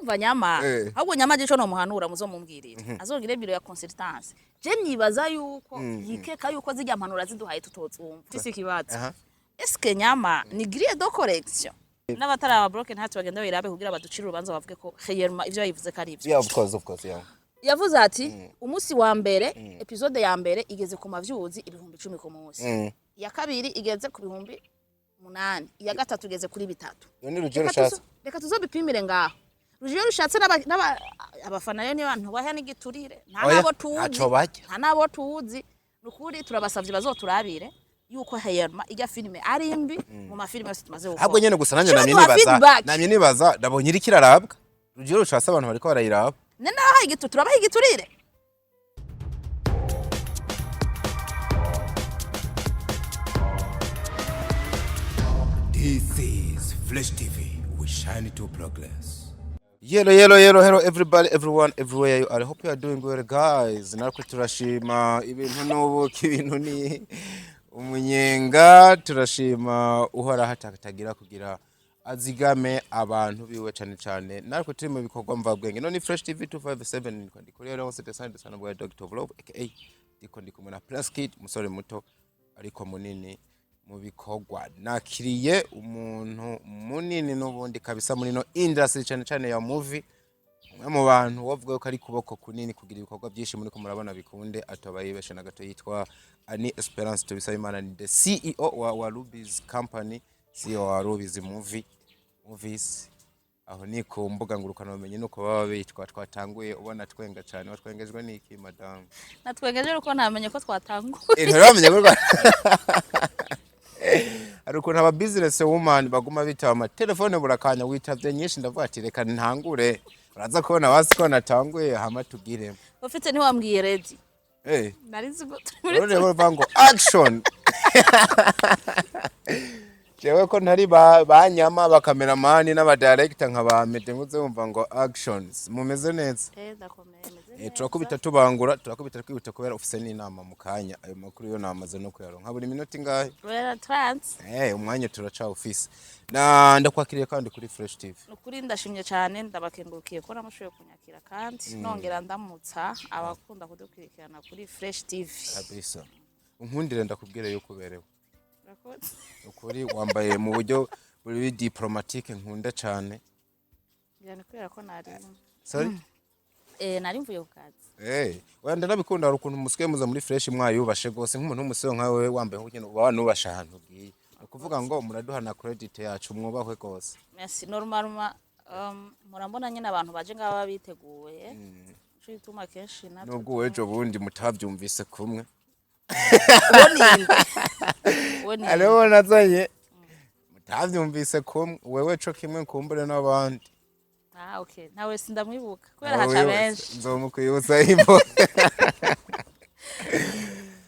Urumva nyama, ahubwo nyama je ico nomuhanura, muzomumbwirira azogire bureau ya consultance. Je nibaza yuko yikeka yuko zirya mpanura ziduhaye tutozumva. Fise ikibazo. Eske nyama ni grille de correction? N'abatari aba broken heart bagenda bayirabe kugira baducire urubanza, bavuge ko réellement ivyo yayivuze ko ari ivyo. Yeah, of course, of course, yeah. Yavuze ati umunsi wa mbere, épisode ya mbere igeze ku ma views 10,000 ku munsi, iya kabiri igeze ku 8,000, iya gatatu igeze kuri 3. Iyo ni rugero Reka ushatse. Reka tuzobipimire ngaho. Rugero rushatse abafana rero nibantu baha n'igiturire, nta Oya, nabo tuzi. ntaco barya. Nta nabo tuzi. Nukuri turabasavye bazoturabire yuko réellement irya filime ari mbi mu mafilime yose tumaze gukora. Ahubwo nyene gusa nanje Shira namye duha nibaza, feedback. namye nibaza, ndabonye iriko irarabwa. Rugero rushatse, abantu bariko barayiraba. Ne nabahaye igitu, turabaha igiturire. This is Flash TV. We shine to progress. Yellow, yellow, yellow, hello everybody, everyone, everywhere you are. I hope you are doing well, guys. Natwe turashima, ibintu n'ubuki, ibintu ni umunyenga. Turashima uhoraho atatagira kugira azigame abantu biwe cane cane. Natwe turi mu bikorwa mvabwenge. None Fresh TV 257, niko ndi kuri Leonce Desane Desane bwa Dr. Love aka ndiko ndi kumwe na Prince Kid, umusore muto ariko munini mu bikorwa. Nakiriye umuntu munini n'ubundi kabisa muri no industry, cyane cyane ya movie, umwe mu bantu wavuga ko ari kuboko kunini kugira ibikorwa byinshi muri ko murabona bikunde, atoba yibeshe na gato. Yitwa Ani Esperance Tubisabimana, ni the CEO wa Rubies Company, CEO wa Rubies Movies. Aho ni ku mbuga ngurukana bumenyi nuko baba bitwa. Twatanguye ubona twenga cyane. Watwengejwe n'iki, madame? Natwengeje uko ntamenye ko twatanguye. Ntiwamenye ko hari ukuntu aba business woman baguma bitaba amatelefone burakanya. Witavye nyinshi, ndavuga ati reka ntangure, uraza kubona basi ko natanguye, hama tugire. Ufite ntiwambwiye ready. Nari nzi ko turi muri Rero bavuga ngo action. Jewe ko ntari ba nyama, ba cameraman n'aba director nka ba Mede, muze wumva ngo actions. Mumeze neza? Eh, ndakomeye, meze neza. Turakubita tubangura, turakubita twihuta kubera ufise n'inama mu kanya. Ayo makuru yo namaze no kuyaronka. Buri minota ingahe? Royal Trans. Umwanya turacawufise. Na ndakwakiriye kandi kuri Fresh TV. Nukuri ndashimye cyane, ndabakengurukiye ko namushoboye kunyakira, kandi nongera ndamutsa abakunda kudukurikirana kuri Fresh TV. Kabisa. Unkundire ndakubwire yuko uberewe. Urakoze. Ukuri wambaye mu buryo buri diplomatique nkunda cane. Ngira ni kubera ko nari Sorry? Nari mvuye ku kazi. Oya, ndanabikunda. Hari ukuntu musigaye muza muri Fresh mwayubashe gose, nk'umuntu w'umusore nka wewe wambaye nk'uko nyene uba wanubashe ahantu ugiye. Ni ukuvuga ngo muraduha na credit yacu, mwubahwe gose. Merci. Normalement murambona nyine abantu baje ngaba biteguye, nico gituma kenshi natwe Nubwo uwejo bundi mutavyumvise kumwe. Uwo ninde? Uwo ninde? Hariho nazanye mutavyumvise kumwe, wewe co kimwe nkumbure n'abandi. Ah, okay, nawe sindamwibuka kubera haca benshi. Nzomukwibutsa imbo.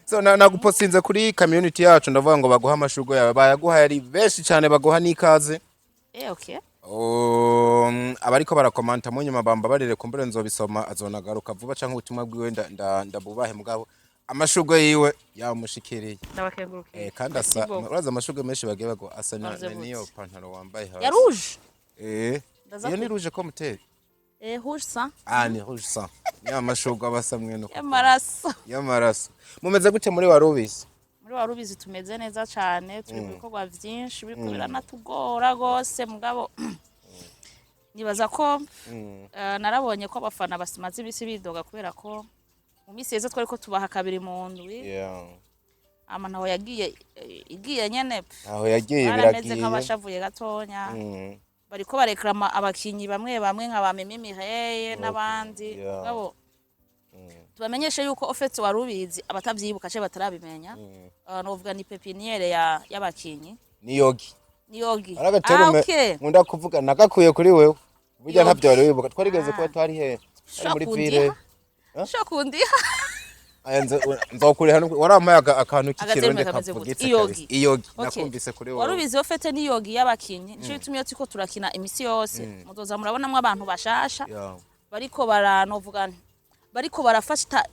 So nagupostinze kuri community yacu, ndavuga ngo baguha amashurwe yawe, bayaguhaye ari benshi cyane, baguha n'ikaze. Okay. Abariko barakomanta mu nyuma bamba barire, kumbure nzobisoma, azonagaruka vuba canke ubutumwa bwiwe ndabubahe, mugabo amashurwe yiwe yamushikiriye. Ndabakengurukiye. Kandi asa Merci beaucoup. uraza amashurwe menshi bagiye baguha asa Bavuze na niyo gute? pantaro wambaye hasi. Ya rouge. Iyo ni rouge comme tel. Rouge sang. Ah, ni rouge sang. Ni amashurwe aba asa mwene uko. Y'amaraso. Y'amaraso. Mumeze gute muri Warubizi? Muri Warubizi tumeze neza cyane, turi mu bikorwa byinshi biriko biranatugora rwose, mugabo nibaza ko narabonye ko abafana basimaze ibisi bidoga kubera ko mu minsi yeze twari ko tubaha kabiri mu ndwi. Ama ntaho yagiye, igiye nyene pff, Aho yagiye barameze biragiye. nk'abashavuye gatonya. Bariko bareklama abakinyi bamwe bamwe nka ba Mimi Mireille n'abandi. Mugabo tubamenyeshe yuko au fait Warubizi, abatavyibuka ce batarabimenya, novuga ni pépinière ya y'abakinyi. Ni yogi. Ni yogi. Ari agaterume. Ah, okay. Nkunda kuvuga nagakuye kuri wewe. Burya Yogi. ntabyo wari wibuka. Twarigeze kuba twari he? Twari muri ville. Ushobora kundiha. Aya, nzokuriha warampaye akantu k'ikirundi Agaterume kameze gute? kavugitse Iyogi. kabisa. Iyogi. Okay. Nakumvise kuri wowe. Warubizi au fait ni yogi y'abakinyi, nico gituma iyo turiko turakina imisi yose muzoza murabonamwo abantu bashasha bariko baranovuga nti bariko barafata.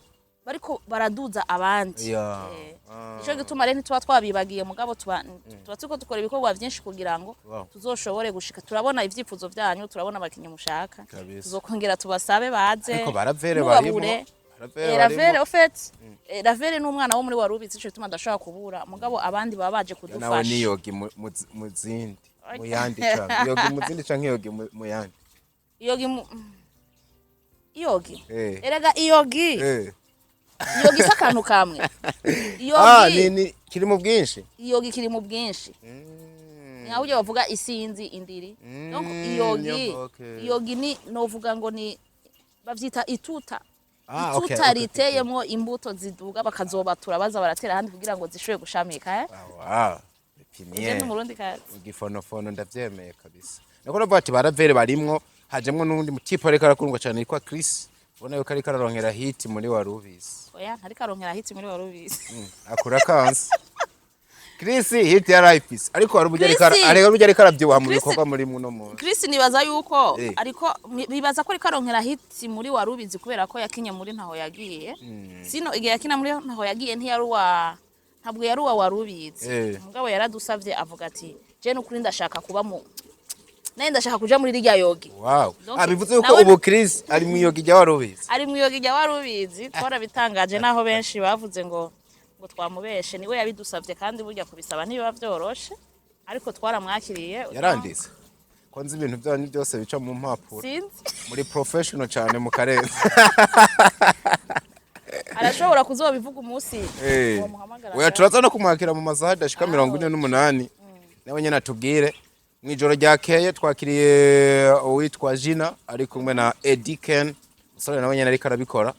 Bariko baraduza abandi. Nico gituma rero ntituba twabibagiye, mugabo tuba turiko dukora ibikorwa vyinshi kugira ngo tuzoshobore gushika. Turabona ivyifuzo vyanyu, turabona abakinyi mushaka. Tuzokongera tubasabe baze. Ariko baravere Ntubabure. barimo. Baravere. Ravere Barimo. Au fait, Ravere ni umwana wo muri Warubizi, ico gituma adashobora kubura, mugabo abandi baba baje Nawe kudufasha. Niyogi mu zindi, mu yandi, canke yogi mu zindi, canke yogi mu yandi. Iyogi iyogi. Erega iyogi. Iyogi si akantu kamwe. Iyogi. Ni kiri mu bwinshi. Iyogi kiri mu bwinshi. Ni nka burya bavuga isinzi, indiri. Donc iyogi, iyogi ni novuga ngo ni bavyita ituta. Ituta riteyemwo imbuto ziduga, bakazobatura, baza baratera ahandi kugira ngo zishobore gushamika, eh? Wow. Uje Pinier. ndi Umurundi kazi. Igifonofono ndavyemeye kabisa. Nako navuga ati baravere barimwo, hajemwo n'uwundi mutipe ariko arakundwa cyane yitwa Chris. Ubona yuko ariko araronkera hit muri Warubizi. Oya, ntariko aronkera hit muri Warubizi. Akura kansi. Chris hit yarayifise, ariko hari uburyo ariko Chris! hari uburyo ariko arabyibuha mu bikorwa muri muno munsi. Chris nibaza yuko ariko bibaza ko ariko aronkera hit muri Warubizi kubera ko yakinye muri Ntaho Yagiye. Sino igihe yakina muri Ntaho Yagiye ntiyari uwa, ntabwo yari uwa Warubizi. Mugabo yaradusavye avuga ati: "Je nukuri ndashaka kuba mu naye, ndashaka kuja muri rirya yogi." Donc, Bivuze yuko nawe ubu Chris ari mu yogi rya Warubizi. Ari mu yogi rya Warubizi. Twarabitangaje naho benshi bavuze ngo twamubeshe. Niwe yabidusavye, kandi burya kubisaba ntibiba vyoroshe, ariko twaramwakiriye. Yaranditse. Ko nzi ibintu byanyu byose bica mu mpapuro. Sinzi. Muri professional cyane mu karenze. Arashobora kuzobivuga umunsi womuhamagara. Oya, turaza no kumwakira mu masaha adashika 48, nawe nyene atubwire. Mu ijoro ryakeye twakiriye uwitwa Gina ari kumwe na Eddie Ken, umusore nawe nyene ariko arabikora,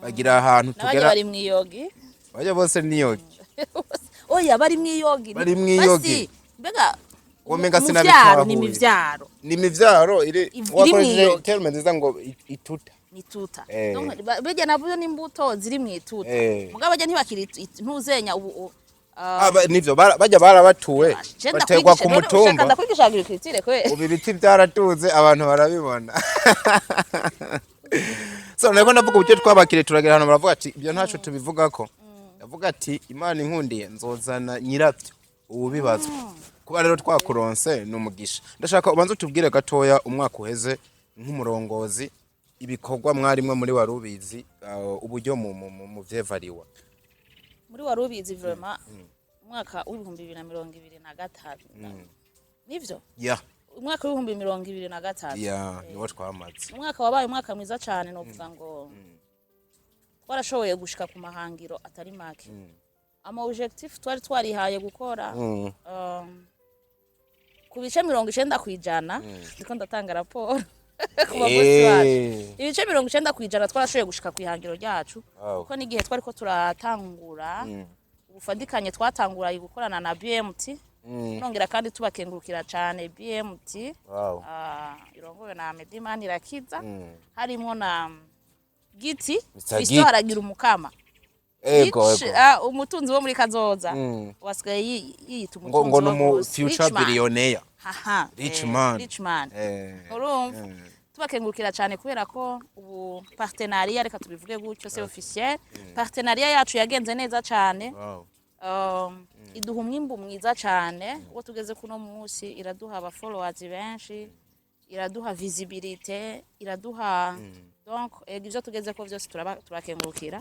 bagira ahantu N'abajya tugera. bari mu iyogi. Bajya bose niyogi. Oya, bari mu iyogi. Bari mw'iyogi. Basi, mbega Womenga umuvyaro ni sinabitahuye. Imivyaro. Ni imivyaro iri Iri wakoresheje mw'iyogi. terme nziza ngo ituta. Ni tuta. Donc, burya nabyo ni imbuto ziri mu ituta. Mugabo bajya ntibakiri ntuzenya ubu Nivyo bajya barabatuwe Je baterwa ku ndakwigisha, none ushaka mutumba. Ndakwigisha agriculture kwe. Ubu ibiti byaratuze, abantu barabibona. So nariko ndavuga uburyo twabakiriye, turagera ahantu baravuga ati ibyo ntaco tubivugako. Ndavuga ati Imana inkundiye nzozana nyirabyo uwubibazwa. Kuba rero twakuronse ni umugisha. Ndashaka ubanze utubwire gatoya umwaka uheze nk'umurongozi, ibikorwa mwarimwe muri Warubizi, uburyo mu vyevariwa. Muri Warubizi vraiment, umwaka w'2023, nivyo? Yeah. Umwaka w'2023. Yeah, niwo twamaze. Umwaka wabaye umwaka mwiza cyane, novuga ngo twarashoboye gushika ku mahangiro atari make, ama objectif twari twarihaye gukora. Ku bice 90%, ndiko ndatanga raporo ku bakozi bacu, ibice 90% twarashoboye gushika ku ihangiro ryacu. Kuko n'igihe twariko turatangura ubufadikanye, twatangura gukorana na BMT. Nongera kandi tubakengurukira cyane BMT, irongowe na Medimani Irakiza, harimo na Giti. Mr. Fiston Giti. Haragira umukama. Ego. Rich, Ego. umutunzi wo muri kazoza wasigaye yiyita Ngo umutunzi ngo wa numu bose. future Rich man. billionaire. Haha, Rich man. Rich man. Urumva, tubakengurukira cyane kubera ko ubu partenariat, reka tubivuge gutyo, c'est officiel, partenariat yacu yagenze neza cyane. Iduha umwimbu mwiza cyane uwo tugeze kuno munsi, iraduha aba followers benshi, iraduha visibilité, iraduha donc ego, ivyo tugeze ko byose turakengurukira.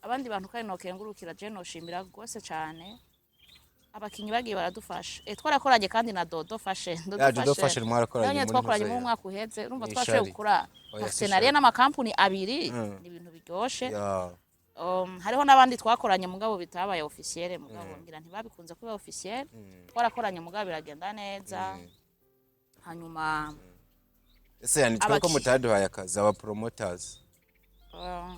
Abandi bantu kandi nokengurukira, je noshimira rwose cyane abakinyi bagiye baradufasha. Twarakoranye kandi na Dodo Fashion. Ya, Dodo Fashion mwarakoranye Nayo nyene muri twakoranye mu Ntuzeya. mwaka uheze. Urumva Ni twashoboye ishari. gukora Oya, si partenariat ishari. n'amakampuni abiri, ni ibintu biryoshe. Hariho n'abandi twakoranye mugabo bitabaye officiel, mugabo ngira ntibabikunze kuba officiel. Twarakoranye mugabo biragenda neza. Hanyuma Ese yani twe ko mutaduhaye akazi, aba promoters,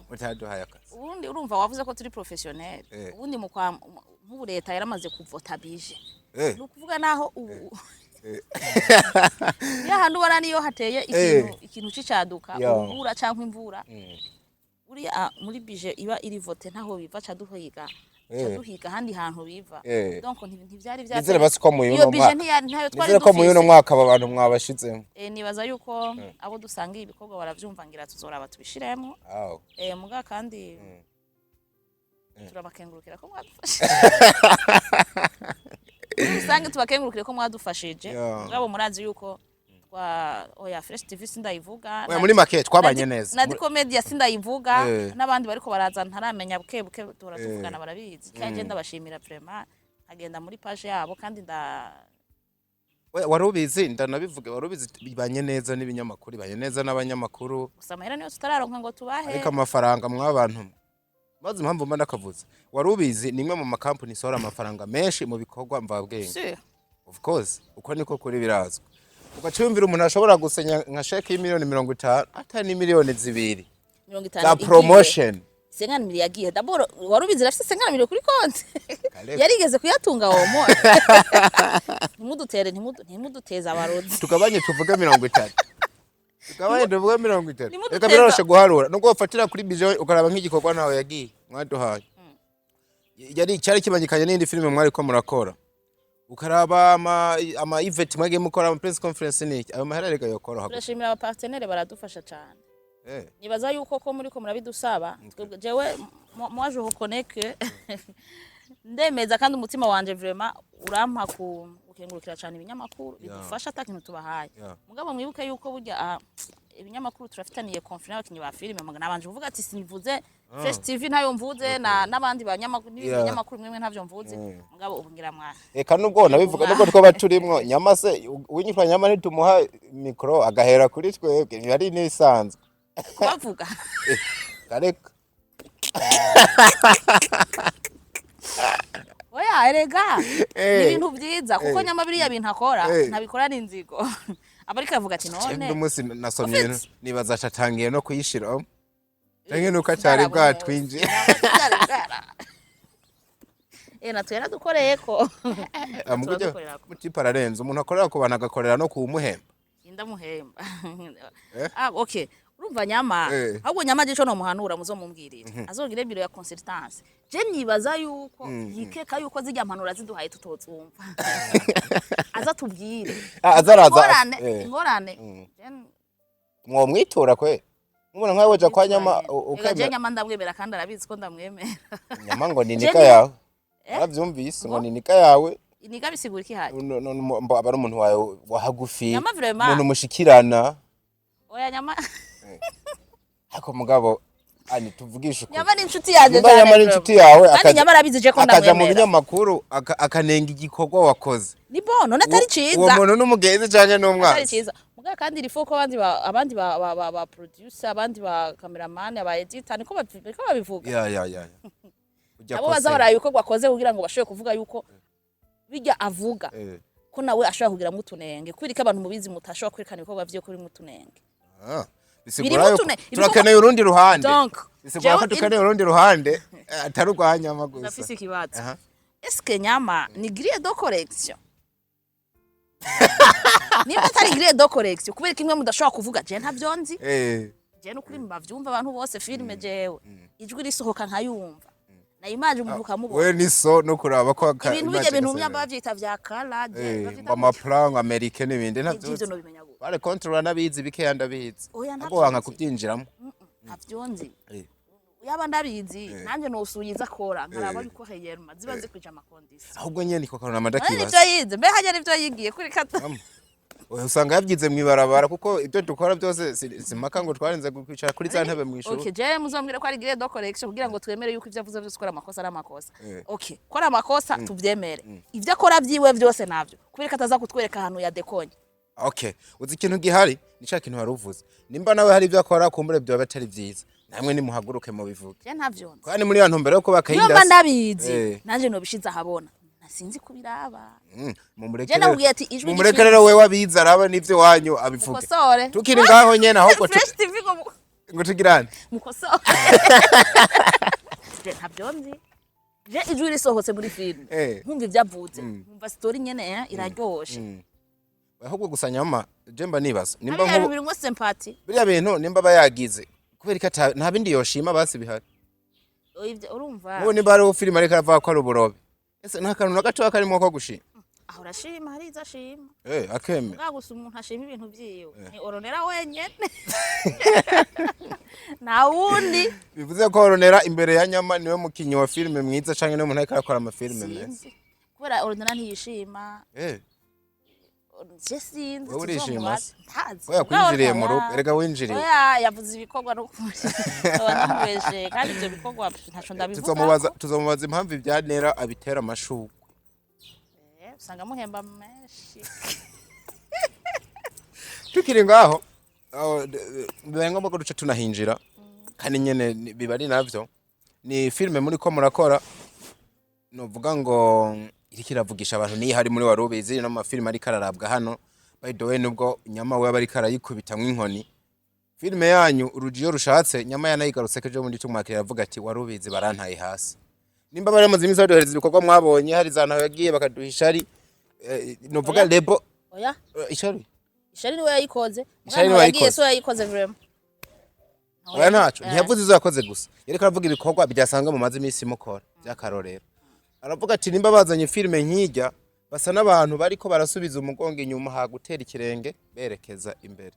mutaduhaye akazi? Ubundi urumva wavuze ko turi professionnel. Ubundi mu kwa nk'ubu leta yaramaze kuvota budget. Ni ukuvuga naho ubu niyo ahantu ubona niyo hateye ikintu, ikintu c'icaduka, urubura cyangwa imvura, buriya muri budget iba iri voté ntaho biva, ca duhiga ca duhiga ahandi hantu biva. Donc ntivyari Nizere basi ko mu iyo yuno budget mwaka ntiyari, ntayo twari nizere ko mu yuno dufise. mwaka aba bantu mwabashizemo. Nibaza yuko abo dusangiye ibikorwa baravyumva, ngira tuzoraba tubishiremo. Muga kandi Turabakengurukira ko mwadufashije muri rusange, tubakengurukire ko mwadufashije. Mugabo murazi yuko twa, oya, Fresh TV sindayivuga. Oya, muri make twabanye neza. Na Dico Media sindayivuga. N'abandi bariko baraza ntaramenya, buke buke duhora tuvugana, barabizi kandi ndabashimira vraiment, nkagenda muri page yabo kandi nda Oya, wari ubizi, ndanabivuge, wari ubizi, ibanye neza n'ibinyamakuru, ibanye neza n'abanyamakuru. Gusa amahera niyo tutararonka ngo tubahe. Ariko amafaranga mwabantu maze impamvu mba ndakavuze, wari ubizi, ni imwe mu makampani isohora amafaranga menshi mu bikorwa mvabwenge. Sûr. Of course, uko niko kuri, birazwi. Ugaca wiyumvira umuntu ashobora gusenya nka chèque y'imiliyoni 50 atari n'imiliyoni 2 50 za igiye. promotion. 50 mille yagiye. D'abord wari ubizi arafise 50 mille kuri konti? Kale. Yarigeze kuyatunga womo? Ntimudutere, ntimuduteze abarozi. Tugabanye tuvuge 30, tugabanye tuvuge 30. Nimuduteza- Reka biroroshe guharura nubwo wafatira kuri budget, ukaraba nk'igikorwa ntawe yagiye mwaduhaye, yari cyari kibangikanye n'indi filime mwariko murakora, ukaraba ama event mwagiye mukora, ama press conference n'iki, ayo mahera reka yokoroha. Turashimira abapartenaire, baradufasha cyane. Nibaza yuko ko muriko murabidusaba twebwe, jewe moi je reconnais que ndemeza kandi umutima wanje vraiment urampa ku gukengurukira cyane ibinyamakuru bidufasha ata kintu tubahaye. Mugabo mwibuke yuko burya ibinyamakuru turafitaniye conflit n'abakinyi ba filime. Nabanje kuvuga ati simvuze Fresh TV, ntayo mvuze, na n'abandi banyamakuru n'ibindi binyamakuru mwimwe ntavyo mvuze. Mugabo ubu ngira mwa Eka nubwo nabivuga, nubwo twaba turimwo nyama se uwinyitwa nyama ntitumuha micro agahera kuri twebwe, ntibari n'ibisanzwe. Kubavuga. Kareka. Oya erega ni ibintu byiza kuko nyama biriya bintu akora ntabikora n'inzigo, aba ariko avuga ati none Umunsi nasomye Ufite- ibintu nibaza acatangiye no kuyishiramo canke nuko atari bwatwinjiye. Natwe yaradukoreye ko. Turadukorera ko. Mutipe ararenze, umuntu akorera ku bantu agakorera no kuwumuhemba. Ndamuhemba. Eh? Ah, okay, urumva nyama ahubwo nyama gico no muhanura muzomumbwirira azogire bureau ya consultance. Je nibaza yuko yikeka yuko zijya mpanura ziduhaye tutozumva, aza tubwire. Ah, azaraza. Ingorane, ingorane. Mwomwitura kwe mubona nkawe woja kwa nyama Ega je ukemera. Nyama ndamwemera kandi arabizi ko ndamwemera. Nyama ngo ni nika Je yawe. Eh? Naravyumvise ngo ni nika yawe. Iniga bisigura iki haje? Mbo aba ari umuntu wawe wa hagufi. Nyama vraiment. Umuntu mushikirana. Oya nyama. Ariko mugabo ani tuvugishe ukuri. Nyama ni inshuti yanjye Nimba cyane nyama ari vraiment. inshuti yawe, Kandi nyama arabizi je ko akaja mu ndamwemera. binyamakuru akanenga igikorwa wakoze, Ni bon, none atari uwo ciza? muntu n'umugenzi canke Atari n'umwanzi? ciza. Mugabo kandi il faut ko abandi ba producer, abandi ba cameraman, aba editor, niko babivuga. Ya. Ujya Abo baza kose. baraba ibikorwa akoze kugira ngo bashobore kuvuga yuko bijya avuga ko nawe ashobora kugiramwo utunenge. Kubera ko abantu mubizi mutashobora kwerekana ibikorwa vyiwe ko birimwo utunenge. Ah, bisigura Birimo yuko turakeneye urundi ruhande. Donc, Bisigura ko dukeneye urundi ruhande atari urwa nyama gusa. Ndafise ikibazo. Aha. Est-ce nyama ni grille de correction? Nimba atari grille de correction, kubera ko imwe mudashobora kuvuga, je ntavyo nzi. Je nukuri mbavyumva abantu bose, filime jewe ijwi risohoka nkayumva na image umuntu ukamubona. We ni so no kuraba ko Ibintu image bijya bintu igasa myamba neza. bavyita vya kala je bavyita ngo amaplan amerike n'ibindi gutya. Ivyo ntavyo nobimenya gute? bare control n'abizi bikeya ndabizi. Oya, Ahubwo ntavyo wanga nzi. kubyinjiramo. Ntavyo nzi. Yaba ndabizi nanjye nosuyiza akora nkaraba yuko réellement ziba zikwije ama conditions. Ahubwo nyene niko kantu None ndakibaza. nivyo yize? Mbe hajya nivyo yigiye kuri kata? Oya, usanga yabyize mw'ibarabara kuko ibyo dukora byose simpaka ngo twarinze kwicara kuri za ntebe mw'ishuri. Okay, je muzombwire ko ari grille de correction kugira ngo twemere yuko ivyo avuze byose ko ari amakosa, ari amakosa. Okay, ko ari amakosa tuvyemere. Ivyo akora vyiwe vyose navyo kubera ko ataza kutwereka ahantu yadekonye. Okay, uzi ikintu gihari ni ca kintu wari uvuze, nimba nawe hari ibyo akora kumbure byoba atari vyiza, namwe nimuhaguruke mubivuge. Je ntavyo nzi. Kandi muri ya ntumbero yo kubaka Iyo mba indasi. ndabizi nanje nobishize ahabona, nasinzi kubiraba. Mumureke Je nakubwiye ati ijwi mumureke rero we wabize araba n'ivyo wanyu abivuge. Mukosore. Tukiri ngaho nyene ahubwo Fresh TV ngo ngo tugirane. Mukosore. Je ntabyo nzi. Je ijwi risohotse muri filime nkumva ibyo avuze, nkumva story nyene iraryoshe. Ahubwo gusa nyama je mba nibaza nimba Hariya nk'ubu bintu birimwo sympathie. Biriya bintu nimba aba yagize, kubera ko nta bindi yoshima basi bihari? Ivyo urumva. Nk'ubu nimba hariho filime ariko aravuga ko ari uburobe, ese nta kantu na gatoya karimo ko gushima? Aho urashima, hari izo ashima. Akemera. Bwa gusa umuntu ashima ibintu vyiwe ni oronera wenyene. Nta wundi. Bivuze ko Ornella imbere ya Nyama niwe mukinyi wa filime mwiza, canke niwe muntu ariko arakora amafilime meza? Sinzi, kubera Ornella ntiyishima. Je sinzi. Wowe urishima Tuzomubaza. se? Ntazi. Ko yakwinjiriye mu rugo? Oya. Erega winjiriye. Oya, yavuze ibikorwa n'ukuri, ndamubeshe, kandi ivyo bikorwa ntaco ndabivuga. Tuzomubaza impamvu ibya Nera abitera amashurwe. Usanga muhemba menshi. Tukiri ngaho aho, bibaye ngombwa ko duca tunahinjira, kandi nyene biba ari navyo. Ni filime muri ko murakora, novuga ngo iriko iravugisha abantu, niyo hari muri warubizi no mafilime ariko ararabwa hano. By the way, nubwo Nyama we aba ariko arayikubitamwo inkoni, filime yanyu Urujiyo Rushatse, Nyama yanayigarutse ko ejo bundi tumwakira, aravuga ati warubizi barantaye hasi. Nimba bari bamaze iminsi baduhereza ibikorwa, mwabonye hari za ntaho yagiye bakaduha ishari, novuga Oya. lebo. Oya. Ishari. Ishari niwe yayikoze. Ishari Mwana niwe yagiye yayikoze. so yayikoze vraiment. Oya, ntaco ntiyavuze izo yakoze gusa, yariko aravuga ibikorwa byasanzwe mumaze iminsi mukora by'akarorero. Aravuga ati nimba bazanye filime nk'ijya, basa n'abantu bariko barasubiza umugongo inyuma ha gutera ikirenge berekeza imbere.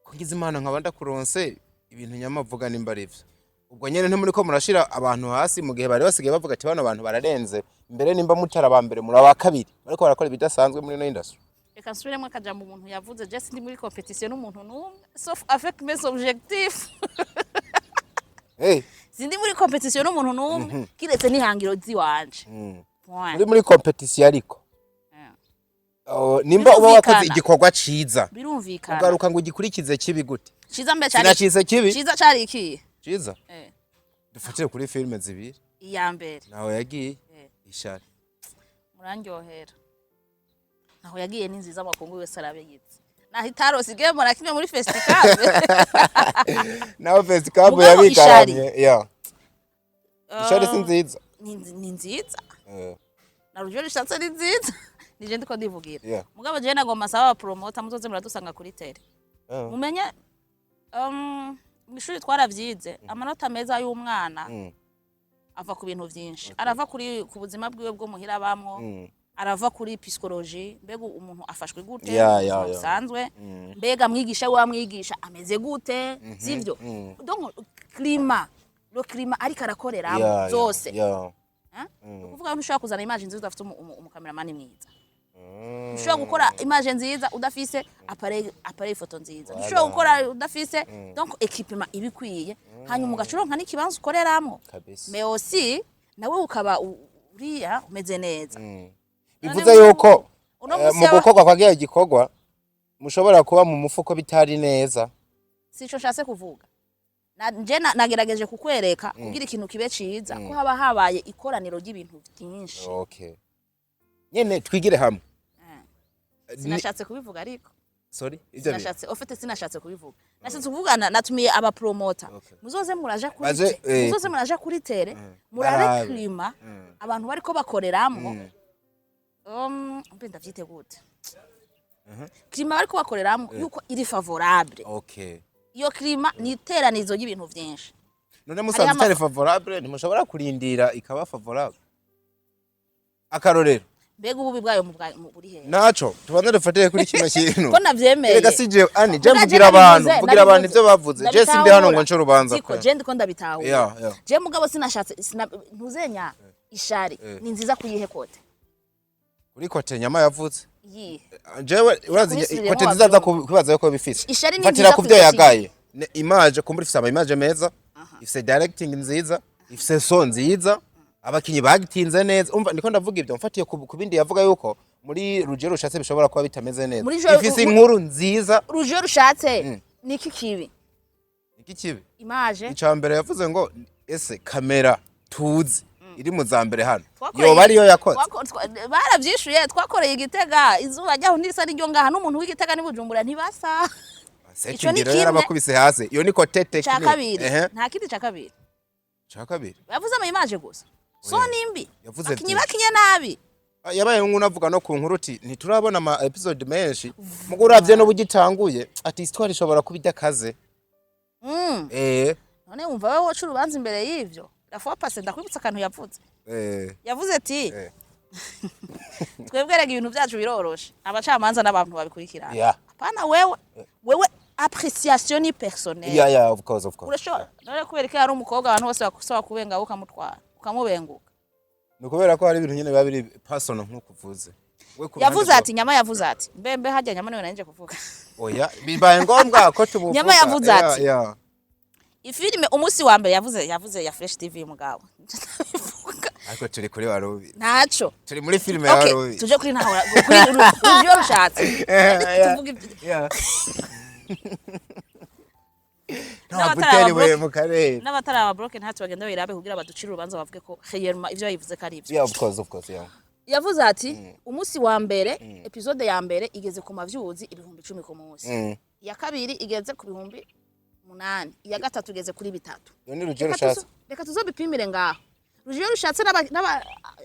Ko ngize Imana nkaba ndakuronse, ibintu Nyama avuga nimba ari vyo, ubwo nyene ntimuriko murashira abantu hasi mu gihe bari basigaye bavuga ati bano bantu bararenze mbere, nimba mutari aba mbere muri aba kabiri, bariko barakora ibidasanzwe muri ino industry? Reka nsubiremo akajambo umuntu yavuze: je sindi muri compétition n'umuntu n'umwe, sauf avec mes objectifs. Sindi muri compétition n'umuntu n'umwe kiretse n'ihangiro ziwanje. Point. Muri compétition ariko. Oh, nimba uba wakoze Birumvikana. igikorwa ciza, Birumvikana. ugaruka ngo ugikurikize kibi gute? Ciza mbe cari Sinacise kibi. Ciza cari iki? Ciza. Dufatire kuri filime zibiri. Iya mbere. Nawe yagiye. Ishari. Murandyohera. Naho yagiye ni nziza, amakungu yose arabigize, naho itarose igihembo na kimwe muri festival. Nawe festival Mugabo yabigaramye ya Ishari si nziza? Ni nziza. Na Rujyo Rishatse ni nziza, nije ndiko ndivugira. Mugabo jewe nagomba nsaba abapromota, muzoze muradusanga kuri terrain. Mumenye mw'ishuri twaravyize, amanota meza y'umwana ava ku bintu vyinshi. Arava kuri ku buzima bwiwe bwo muhira abamwo, arava kuri psychologie, mbega umuntu afashwe gute mu buzima busanzwe, mbega mwigisha we amwigisha ameze gute, sivyo? Donc climat, le climat ariko arakoreramo zose. Hein? Ni ukuvuga ntushobora kuzana image nziza udafite umukameramani mwiza. Ntushobora gukora image nziza udafise appareil photo nziza. Ntushobora gukora udafise donc équipement ibikwiye, hanyuma ugaca uronka n'ikibanza ukoreramwo. Mais aussi nawe ukaba uriya umeze neza. Bivuze None yuko uno munsi mu gukorwa kwa kiya gikorwa mushobora kuba mu mufuko bitari neza. Sico nshatse kuvuga. Nje nagerageje kukwereka kugira ikintu kibe ciza ko haba habaye ikoraniro ry'ibintu byinshi. Okay, nyene twigire hamwe. Sinashatse kubivuga ariko. Sorry, ivyo bintu. Sinashatse, au fait sinashatse kubivuga, nashatse kuvugana natumiye abapromota, muzoze muraja kuri Baze, muzoze muraja kuri terrain, murabe Barabe. climat abantu bariko bakoreramwo. Mbe ndavyite gute? Climat bariko bakoreramwo yuko iri favorable. Iyo climat ni iteranizo ry'ibintu vyinshi. None musanze Hariho itari favorable, ntimushobora kurindira ikaba favorable? Akarorero. Mbega ububi bwayo buri hehe? Naco tubanze dufatire kuri kino kintu. Ko navyemeye. Erega si jewe ani je Muga je mvugira abantu, nabivuze, mvugira abantu nabivuze. ivyo bavuze. Je sindi hano ngo nce urubanza. Siko Pe. je ndiko ndabitahura. Je mugabo sinashatse ntuzenya Ishari ni nziza kuyihe côté? Kuri côté Nyama yavuze. Iyihe? Jewe urazi Kubisubiremo côté nziza za wavyumva. kubaza yuko bifise. Ishari ni Mfatira nziza ku byo kuyishira. yagaye. Image kumbura ifise ama image meza, ifise directing nziza, ifise son nziza, abakinyi bagitinze neza. Umva, ndiko ndavuga ibyo mfatiye ku bindi yavuga yuko muri Rugero Rushatse bishobora kuba bitameze neza. Muri Ifise inkuru nziza. Rujyo Rushatse niki kibi? Iki kibi. Image. Icya mbere yavuze ngo ese kamera tuzi iri mu za mbere hano yoba ariyo yakoze? Baravyishuye, twakoreye Igitega, izuba ryaho ntirisa n'iryo ngaha, n'umuntu w'Igitega n'i Bujumbura ntibasa. Ico ni Sekindiro kimwe. yarabakubise hasi, iyo ni côté Ca technique. kabiri. Nta kindi ca kabiri? Ca kabiri. Yavuze ama image gusa, so Oya. nimbi Yavuze bakinyi byinshi. bakinye nabi. Ah, yabaye nk'unavuga no ku nkuru uti ntiturabona ama episode menshi, mugo uravye n'ubu gitanguye, ati histoire ishobora kuba idakaze. None wumva wewe woca urubanza imbere y'ivyo? La fois passée ndakwibutsa akantu yavuze. Yavuze ati twebwe rega ibintu byacu biroroshe, abacamanza n'abantu babikurikirana. Apana wewe, wewe. Appréciation ni personnelle. Yeah, of course, of course. Urashobora none kubera ko ari umukobwa, abantu bose bakusaba kubenga, ukamutwara, ukamubenguka? Ni ukubera ko hari ibintu nyine biba biri personal nk'uko uvuze. We ku ruhande Yavuze rwawe. ati, Nyama yavuze ati, mbe hajya Nyama niwe nanje kuvuga. Oya, bibaye ngombwa ko tubuvuga. Nyama yavuze ati, ifilime umunsi wa mbere yavuze ya Fresh TV, mugabo ndabivuga. Ariko turi kuri Warubi. Ntaco. Turi muri filime ya Okay. Warubi. Tuje kuri ntaho, kuri Rujyo Rushatse. Tuvuge Nta N'abataraba buteriwe mu karere. N'abatari aba bloke ntacyo, bagenda bayirabe kugira baducire urubanza, bavuge ko réellement ivyo yayivuze ko ari ivyo. Yeah, of course, of course, yeah. Yavuze ati umunsi wa mbere, épisode ya mbere igeze ku ma views 10,000 ku munsi, iya kabiri igeze ku 8,000, iya gatatu igeze kuri 3. Iyo ni Rujyo Reka Rushatse. Reka tuzobipimire ngaho Rujyo Rushatse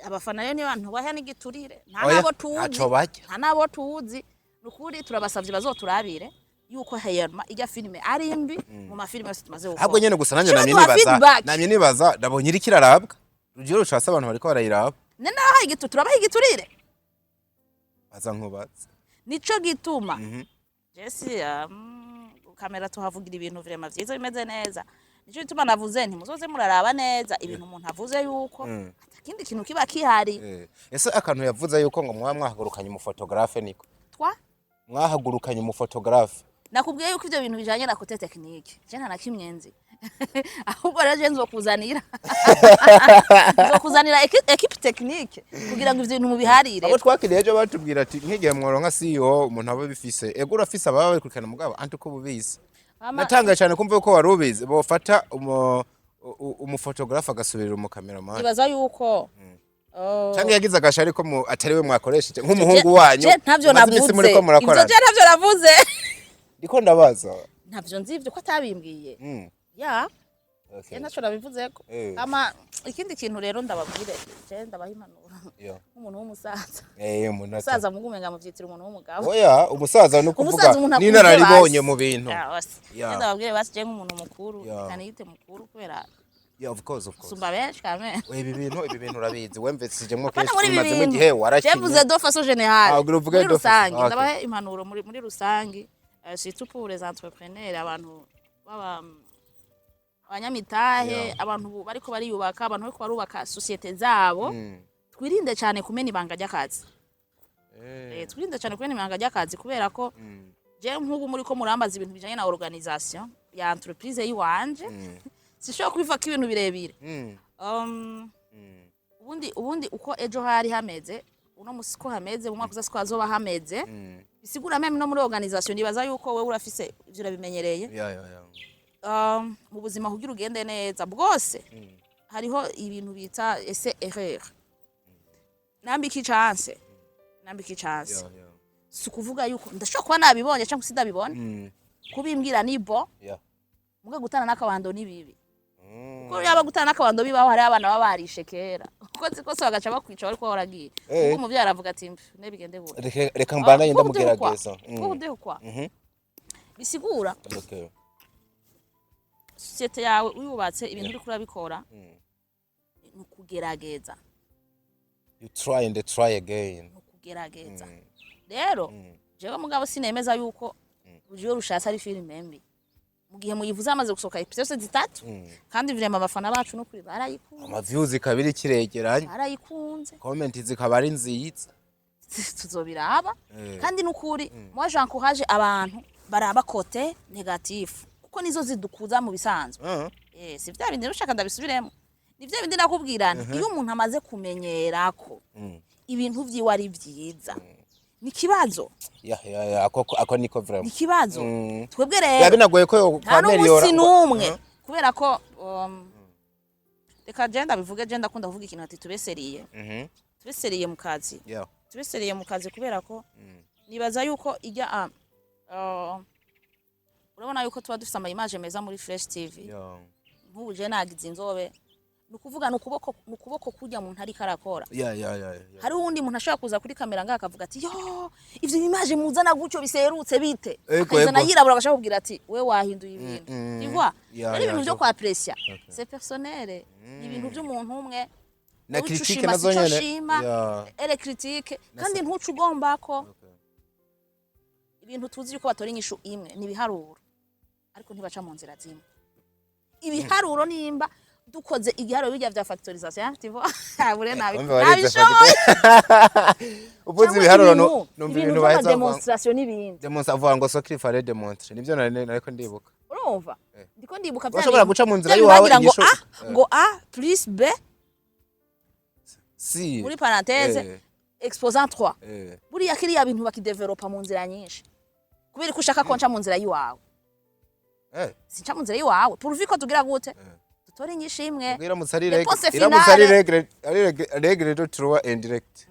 abafana rero niba ntubahe n'igiturire, nta Oya, nabo tuzi. ntaco barya. Nta nabo tuzi. Nukuri turabasavye bazoturabire yuko réellement ijya filime ari mbi mu mafilime yose tumaze gukora. Ahubwo nyene gusa nanjye Shira namye duha nibaza feedback. namye nibaza, ndabonye iriko irarabwa. Rujyo Rushatse abantu bariko barayiraba. Ne naho igitu turabaha igiturire. Baza nkubaza. Nico gituma Jesse kamera tuhavugira ibintu vraiment vyiza bimeze neza. Nico gituma navuze nti muzoze muraraba neza ibintu umuntu avuze yuko atakindi kintu kiba kihari. Ese akantu yavuze yuko ngo mwaba mwahagurukanye umuphotographe, niko? Twa Mwahagurukanye umuphotographe. Nakubwiye yuko ivyo bintu bijanye na côté technique je nta na kimwe nzi. Ahubwo rero je nzokuzanira équipe technique kugira ngo ivyo bintu mubiharire. Abo twakiriye ejo batubwira ati nk'igihe mworonka CEO, umuntu aba bifise, ego urafise ababa babikurikirana, mugabo anti uko ububizi. Natangaye cyane kumva ko wari ubizi, bofata umuphotographe agasubirira umucameraman. Ibaza yuko Cyangwa yagize agashari ko atari we mwakoresheje nk'umuhungu wanyu. Je ntavyo Mumaze iminsi navuze. muriko Ivyo murakorana. je ntavyo navuze. Ndiko ndabaza. Ntavyo nzi ivyo ko atabimbwiye. Ya. Je ntaco nabivuzeko. Ama ikindi kintu rero ndababwire, je ndabaha impanuro nk'umuntu w'umusaza. Umuntu Umusaza mugu umenga muvyitira umuntu w'umugabo. Oya, umusaza ni ukuvuga Umusaza umuntu akuze n'inararibonye basi. mu bintu. Ya, basi. Je ndababwire basi, je nk'umuntu mukuru, kaniyite mukuru kubera Yeah, of course, of course. sumba benshi kame. We, ibi bintu urabizi, wemvesijemo Apana kenshi, muri ibi bimazemo bintu. igihe warakinye. Je vuze de façon générale. Ah, ugira uvuge Muri de façon- rusange. Ah, okay. Ndabahe impanuro muri rusange, surtout pour les entrepreneurs, abantu baba abanyamitahe, abantu bariko bariyubaka, abantu bariko barubaka société zabo. Twirinde cyane kumena ibanga ry'akazi. Twirinde cyane kumena ibanga ry'akazi kubera ko je nk'ubu muri ko murambaza ibintu bijanye na organisation ya entreprise yiwanje, sishobora kubivako ibintu birebire. Ubundi uko ejo hari hameze, uno musi ko hameze, mu mwaka uza siko hazoba hameze. Bisigura même no muri organisation, nibaza yuko wewe urafise ivyo urabimenyereye. Yeah. Mu buzima kugira ugende neza bwose, hariho ibintu bita essai erreur. Nambika icance, nambika icance. Si ukuvuga yuko ndashobora kuba nabibonye cyangwa sindabibona. Kubimbwira ni bon. Muga gutana n'akabando ni bibi. Kuko yaba gutana n'akabando bibaho, hariho abana baba barishe kera kuko kose bagaca bakwica bariko baragiye. Ubwo umuvyeyi aravuga ati: "Mpf, nebigende gute." Reka mbandanye ndamugerageza. Kudehukwa bisigura société yawe uyubatse, ibintu uriko urabikora ni ukugerageza. You try and try again. Ni ukugerageza. Rero jewe mugabo sinemeza yuko Rujyo Rushatse ari filime mbi mu gihe muyivuze hamaze gusohoka épisodes zitatu, kandi vraiment abafana bacu n'ukuri barayikunze. Ama views ikaba iri kiregeranye. Barayikunze. Comment zikaba ari nziza. Tuzobiraba. Kandi n'ukuri moi j'encourage abantu baraba côté négatif kuko nizo zidukuza mu bisanzwe. Si vya bindi ushaka ndabisubiremo, ni vya bindi nakubwirana: iyo umuntu amaze kumenyera ko ibintu vyiwe ari vyiza, ni ikibazo. Ya, ako niko Ni vraiment. ikibazo. Twebwe Biba rero binagoye ko nta kwaméliora. n'umunsi n'umwe, kubera ko reka je ndabivuge, je ndakunda kuvuga ikintu ati tube sérieux. Tube sérieux mu kazi. Tube sérieux mu kazi kubera ko nibaza yuko ijya urabona yuko tuba dufise ama image meza muri Fresh TV. Nk'ubu je nagize inzobe, ni ukuvuga ni ukuboko kurya muntu ariko arakora. Hari uwundi muntu ashobora kuza kuri kamera ngaha akavuga ati: "Yo, ivyo image muzana gutyo biserutse bite?" Akayizana yirabura, agashaka kubwira ati: "We wahinduye ibintu." Tu vois? Rero ibintu vyo kwapprécier, c'est personnel, ni ibintu by'umuntu umwe. Na Wowe ico critique ushima nazo sico nyene. shima. Ere critique kandi ntuce ugomba ko Ibintu tuzi yuko batora inyishu imwe ni ibiharuro, ariko ntibaca mu nzira zimwe. Ibiharuro, nimba dukoze igiharuro bijya vya factorisation, tu vois, bure nabi Umva warize. Nabishoboye. Uvuze Cyangwa ibiharuro, numva ibintu ibintu baheza bavuga ngo- vy'ama démonstration n'ibindi. Démonstre, avuga ngo ce qu'il fallait démontrer, nivyo nariko ndibuka. Urumva, ndiko ndibuka vya Urashobora bintu- guca mu nzira vya bintu y'iwawe bagira ngo inyishu- a ngo a plus b si muri parenthèse exposant 3. Buriya kiriya bintu bakidevelopa mu nzira nyinshi. Kubera ko ushaka ko nca mu nzira y'iwawe, sinca mu nzira y'iwawe, pourvu ko tugira gute, dutore inyishu imwe. Ubwo iramutse ari Réponse règle, iramutse ari finale. règle, ari règle de trois indirecte,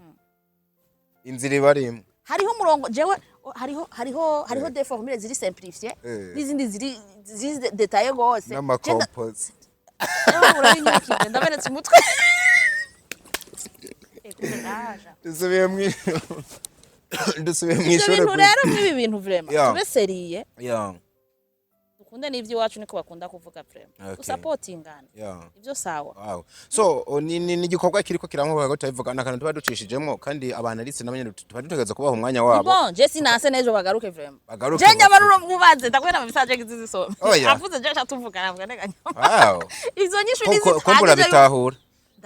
inzira iba ari imwe. Hariho umurongo, jewe hariho des formules ziri simplifiées n'izindi ziri détaillées gose. N'ama composées. Ewe, urabinyukije, ndamenetse umutwe. Ndaja. Dusubiye mu Ivyo ishure. bintu rero, mw'ibi bintu vraiment, tube sérieux, dukunde n'ivy'iwacu, niko bakunda kuvuga vraiment. Dusapotingana. Ivyo sawa. Wow. So ni igikorwa kiriko kirankuka ko tubivuga, ni akantu tuba ducishijemo, kandi abantu arise nabo nyene tuba dutegereza kubaha umwanya Ni wabo. Bon, je sinanse n'ejo bagaruke vraiment. Bagaruke. Je nyabaruro mubaze, ndakwera mu message ngizizisome. Oya. Avuze je tuvugana, mvuga nega. Wow. Izo nyishu Ko mbura bitahura.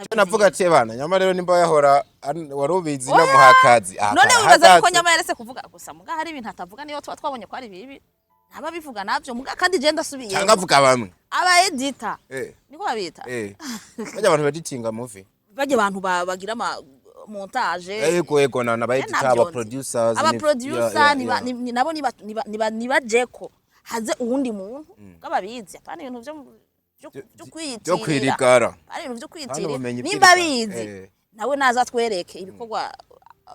Cyo navuga ati bana nyama rero nimba yahora wari ubizi no muhakazi. None wibaza yuko nyama yarese kuvuga gusa, muga hari ibintu atavuga, niyo tuba twabonye ko ari bibi ntaba bivuga navyo, muga kandi je ndasubiye. Cyangwa avuga bamwe. Aba editor, niko babita. Bajya abantu beditinga movie. Bajya abantu bagira ama montage. Yego, na ba editor, navyo aba nzi. producers. Aba producer nabo niba nibajeko haze uwundi muntu bw'ababizi, apana ibintu vyo byo kwiyitirira. Kwirigara. Apana ibintu vyo Hano kwiyitirira. ubumenyi Nimba bw'irigara. abizi, nawe naza atwereke ibikorwa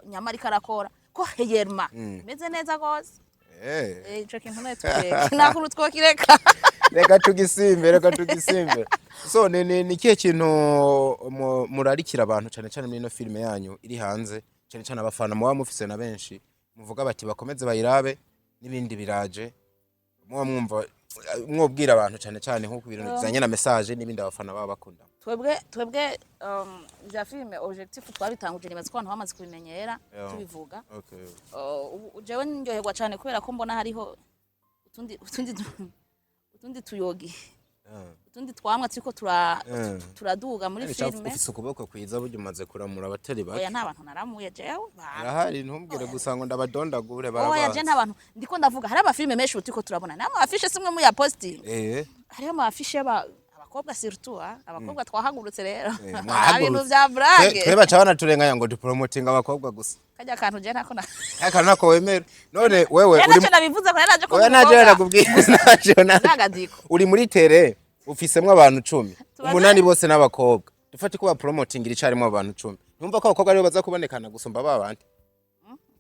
nyamara arakora ko heyerma meze neza gose. Ico kintu nawe tukireke, nta kuntu twokireka. Reka tugisimbe, reka tugisimbe. So ni ikihe kintu murarikira abantu, cyane cyane muri ino filime yanyu iri hanze, cyane cyane abafana muba mufise na benshi muvuga bati bakomeze bayirabe n'ibindi biraje, muba mwumva mwobwira abantu cyane cyane nko ku bintu bijanye na message n'ibindi abafana baba bakunda? Twebwe vya filime, objectif twabitanguje, nibaza ko abantu bamaze kubimenyera, tubivuga. Ubu jewe ndyoherwa cyane kubera ko mbona hariho utundi tuyogi, utundi twamwa turiko turaduga muri filime. Ufise ukuboko kwiza burya, umaze kuramura abatari bake. Oya, nta bantu naramuye jewe. Arahari, ntumbwire gusa ngo ndabadondagure. Oya, je Barabazi. nta bantu ndiko ndavuga. Hari amafilime menshi ubu turiko turabona n'ama affiche simwe muya posting. Hariho ama affiche abakobwa, surtout abakobwa twahagurutse rero. Nta bintu Mwahagurutse. vya blague. Twe baca banaturenganya ngo dupromotinga abakobwa gusa. Kajya kantu je ntako na Aka ntako wemera none wewe? Je Uri naco nabivuze ko naje ko Oya, naje nakubwira naje Nagadiko. Uri muri tere ufisemwo abantu 10, Tubaze- umunani bose n'abakobwa. Dufate ko bapromotingira icarimwe abantu 10, ntumva ko abakobwa aribo baza kubonekana gusumba ba bandi?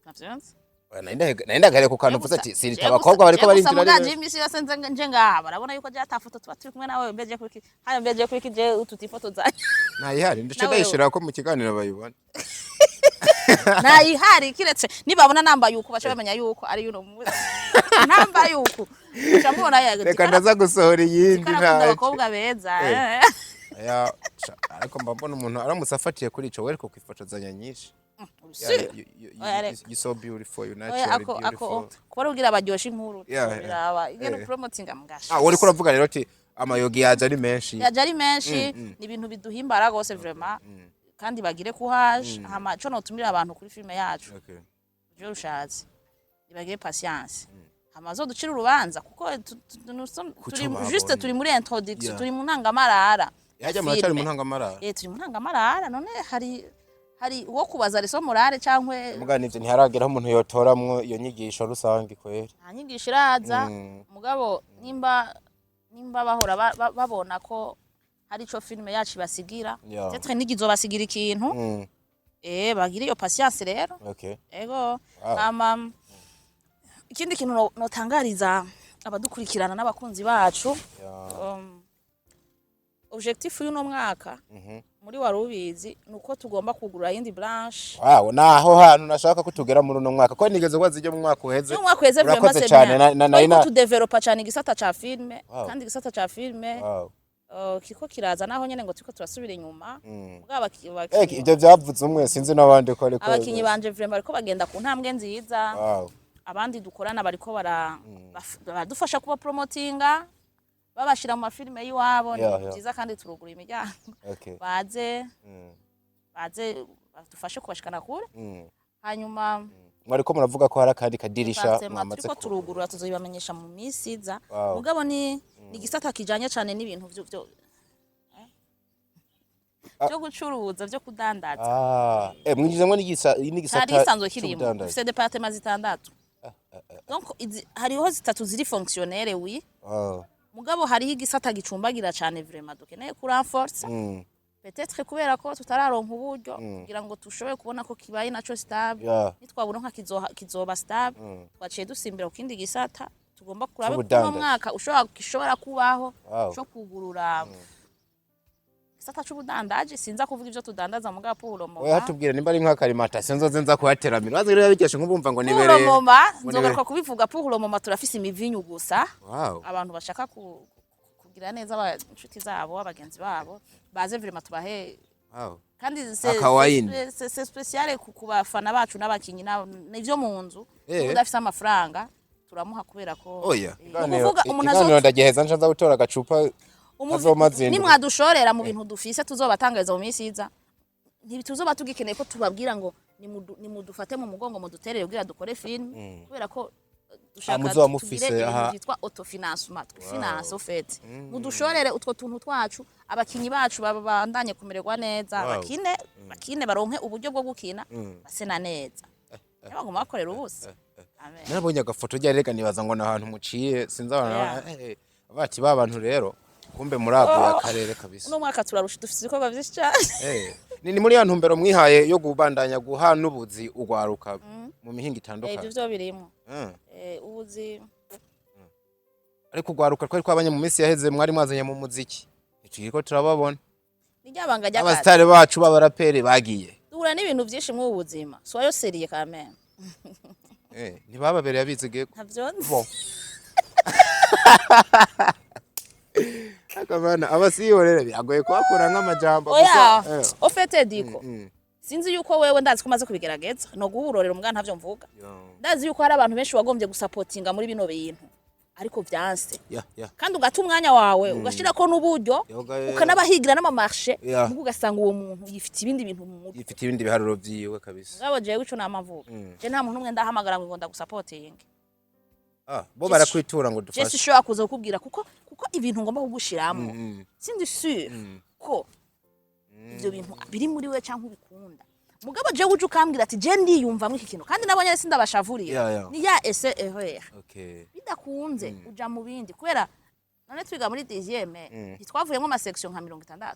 Navyonse. Oya, nari ndagahere ku kantu uvuze ati sirita abakobwa bariko barinjira ari mugaje benshi. Imisi yose nje ngaha barabona yuko je ata foto tuba turi kumwe nawe, mbeje kuri hayo, mbeje kuri je ututi foto zanyu. Ntayihari, ndetse Nawe- ndayishira ko mu kiganiro bayibona. Ntayihari, kiretse nibabona nambaye uku baca bamenya yuko ari yuno munsi nambaye uku, uca mubona ya. Reka ndaza gusohora iyindi. Karakunda Ntacyo. abakobwa beza. Aya, ariko mba mbona umuntu aramutse afatiye kuri ico wereko kwifotozanya nyinshi. Si. Yeah, Oya, reka. you so beautiful, you Oya, naturally ako beautiful. kuba ubwira abaryosha inkuru biraba ingene promotinga mugasha. Ah, uriko uravuga rero ati amayogi yaje ari menshi. Yaje ari menshi, ni ibintu biduhimbara gose vraiment, kandi bagire courage. Hama ico notumira abantu kuri filime yacu, ivyo rushatse, nibagire patience, hama bazoducire urubanza, kuko nous sommes- Kuco turi babonye. juste turi muri introduction, turi mu ntangamarara. Yajya muracari mu Filme. ntangamarara. Turi mu ntangamarara. None hari uwo kubaza leçon morale cankwe? Muga nivyo, ntiharageraho umuntu yotoramwo iyo nyigisho rusange kweri. Nta nyigisho iraza. Mugabo nimba bahora babona ko hari ico filime yacu ibasigira, peut-être nigizobasigira ikintu. Bagira iyo patience rero. Ego. Hama ikindi kintu notangariza abadukurikirana n'abakunzi bacu, objectif y'uno mwaka muri wari ubizi ni uko tugomba kugurura yindi branche. Wow, naho hantu nashaka ko tugera muri uno mwaka, ko nigeze kwaza ijyo mu mwaka uheze. Y'umwaka uheze vraiment. Urakoze C'est cyane. bien. Turiko tudevelopa cyane igisata ca filme, kandi igisata ca filme kiriko kiraza, naho nyene ngo turiko turasubira inyuma. Mugabo Ibyo byavuze umwe, sinzi n'abandi ko ariko. Abakinyi banje vraiment bariko bagenda ku ntambwe nziza. Abandi dukorana bariko baradufasha kuba promotinga, babashira mu mafilime y'iwabo. Ni byiza kandi turugura imiryango, baze baze badufashe kubashikana kure. Hanyuma Mwariko muravuga ko hari akandi kadirisha département mwamaze turiko turugurura, tuzobibamenyesha mu minsi iza. Mugabo ni igisata kijanye cane n'ibintu vyo gucuruza, vyo kudandaza. Ah, mwinjizamwo n'igisata Cari gisanzwe kirimo. c'ubudandaji. Dufise département zitandatu, donc hariho zitatu ziri fonctionnel, oui. Mugabo hariho igisata gicumbagira cane, vraiment dukeneye ku renforcer, peut-être kubera ko tutararonka uburyo kugira ngo dushobore kubona ko kibaye naco stable. Nitwaburonka kizoba stable. Twaciye dusimbira ku kindi gisata tugomba kurabe kuno C'ubudandaji. mwaka ushobora gishobora kubaho co kugurura gisata c'ubudandaji. Sinza kuvuga ivyo tudandaza, mugabo pour le moment Oya, hatubwira nimba ari nk'aka alimentation, nzoze nza kuhateramira. Bazi rero biryoshe nk'ubumva ngo nibereye pour le moment ngo nzogaruka kubivuga. Pour le moment turafise imivinyu gusa. Abantu bashaka kugira neza inshuti zabo, abagenzi babo, baze vraiment tubahe. Kandi Akawayini. c'est spécial ku bafana bacu n'abakinyi n'ivyo mu nzu. Udafise amafaranga turamuha kubera ko Oya. Ni ukuvuga umuntu Ikiganiro ndagiheza nca nza gutora agacupa kazomazinduka. Nimwadushorera mu bintu dufise tuzobatangariza mu minsi iza, ntituzoba tugikeneye ko tubabwira ngo nimudufate mu mugongo, muduterere kugira dukore film, kubera ko dushaka Muzoba tugire mufise ibintu byitwa autofinancement, twifinance au fait. Mudushorere utwo tuntu twacu, abakinyi bacu babandanye kumererwa neza, bakine bakine, baronke uburyo bwo gukina basena neza, ntibaguma bakorera ubusa. Amen. Narabonye agafoto ryari, reka nibaza ngo ni ahantu muciye, sinzi abantu. Bati ba bantu rero kumbe muraguye akarere kabisa. Uno mwaka turarusha, dufise ibikorwa vyinshi cane. Ni muri ya ntumbero mwihaye yo kubandanya guha n'ubuzi ugwaruka mu mihinga Ivyo itandukanye. vyo birimwo. Ubuzi. Ariko ugwaruka twari twabanye mu minsi yaheze mwari mwazanye mu muziki, ntitukiriko turababona. Ni ryabanga ry'akazi. Abasitari bacu b'abaraperi bagiye. Duhura n'ibintu vyinshi mw'ubu buzima, soyons sérieux quand même. Ntibababereye abizigeko. Ntavyo nzi. Bon. Ariko bana abasiyo rero biragoye kubakura nk'amajambo Oya. gusa, Au fait diko sinzi yuko wewe, ndazi ko umaze kubigerageza no guhurorera umwana, ntavyo mvuga. Ndazi yuko hari abantu benshi wagombye gusapotinga muri bino bintu ariko vyanse, kandi ugata umwanya wawe, ugashirako n'uburyo, Yoga, ukanabahigira n'ama marchés, mugo ugasanga uwo muntu yifite ibindi bintu mu mutwe. Ifite ibindi biharuro vyiwe kabisa. Ngabo jewe ico nama mvuga, je nta muntu umwe ndahamagara ngo ndagusapotinge. Ah, bo barakwitura ngo Je dufashe. sishobora kuza kukubwira kuko ibintu ngomba kugushiramo sindi sûr ko ivyo bintu biri muri we canke ubikunda. Mugabo jewe uje ukambwira ati je ndiyumvamwo iki kintu, kandi nabonye sindabashavurira, ni ya essai erreur. Bidakunze uja mu bindi, kubera none twiga muri dixième ntitwavuyemo ama section nka 60?